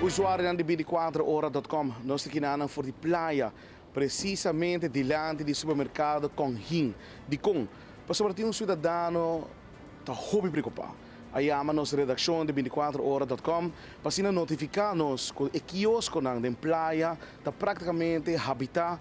Usuarionan di 24 ora.com, nos ta akinan for di Playa, precisamente dilanti di supermercado Conhin. Di con? Pasobra tin un ciudadano ta hopi preocupa. A yama nos redaccion di 24 ora.com pa asina notifica nos cu e kiosconan den Playa ta practicamente habita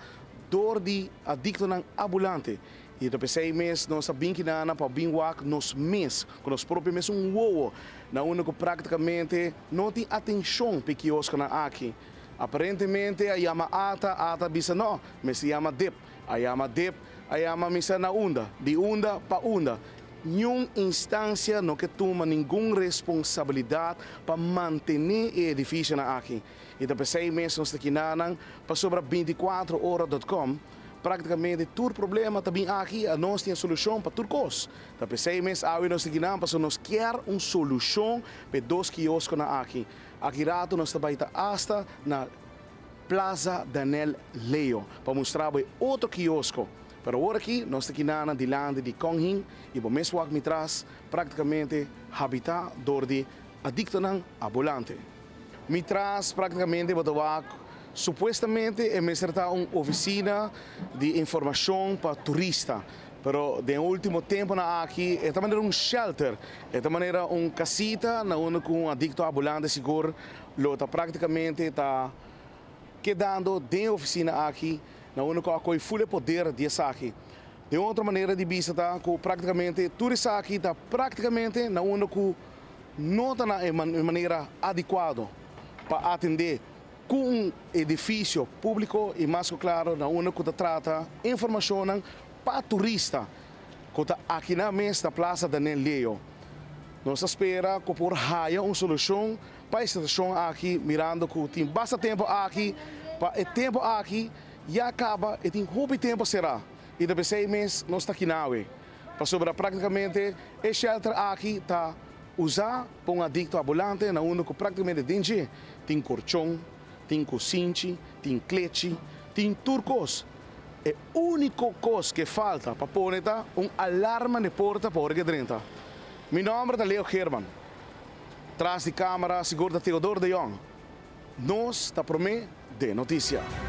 door di adictonan ambulante. Y ta pesey mes nos a bin akinan pa bin wak nos mes, cu nos propio mes un wowo, na unda cu practicamente no tin atencion pa e kiosconan aki. Aparentemente a yama ATA, ATA a bisa no, mester yama DIP. A yama DIP, a yama misa na unda, di unda pa unda. Ningun instancia no ke tuma ningun responsabilidad pa mantene e edificionan aki. Y ta pesey mes nos ta akinan pasobra 24 ora.com practicamente tur problema ta bin aki, a nos tin solucion pa tur cos. Ta pesey mes awe nos ta akinan pasobra nos kier un solucion pa dos kiosconan aki. Aki rato nos ta bay ta hasta na Plaza Daniel Leo pa mustra bo otro kiosco. Pero awor aki nos ta akinan dilanti di Konghin y bo mes wak mi tras, practicamente habita door di adictonan ambulante. Mi tras practicamente bo ta wak supuestamente e mester ta un oficina di informacion pa turista. Pero den ultimo temponan aki e ta manera un shelter, e ta manera un casita na unda cu un adicto ambulante sigur lo ta practicamente ta kedando den oficina aki, na unda cu a coy full poder di esaki. Di otro manera di bisa ta cu practicamente tur esaki ta practicamente na unda cu no ta na manera adecuado pa atende cu un edificio publico y mas cu claro na unda cu ta trata informacion pa turista cu ta aki na mes na Plaza Daniel Leo. Nos ta spera cu por haya un solucion pa e situacion aki, mirando cu tin basta tempo aki, pa e tempo aki ya caba y tin hopi tempo cera. Y ta pesey mes nos ta aki awe. Pasobra practicamente e shelter aki ta usa pa un adicto ambulante na unda cu practicamente den dje tin colchon, tin cusinchi, tin klechi, tin tur cos. E unico cos cu falta pa pone ta un alarma na porta pa ora cu drenta. Mi nomber ta Leo German. Tras di camara, sigur ta Theodore de Jong. Nos ta prome den noticia.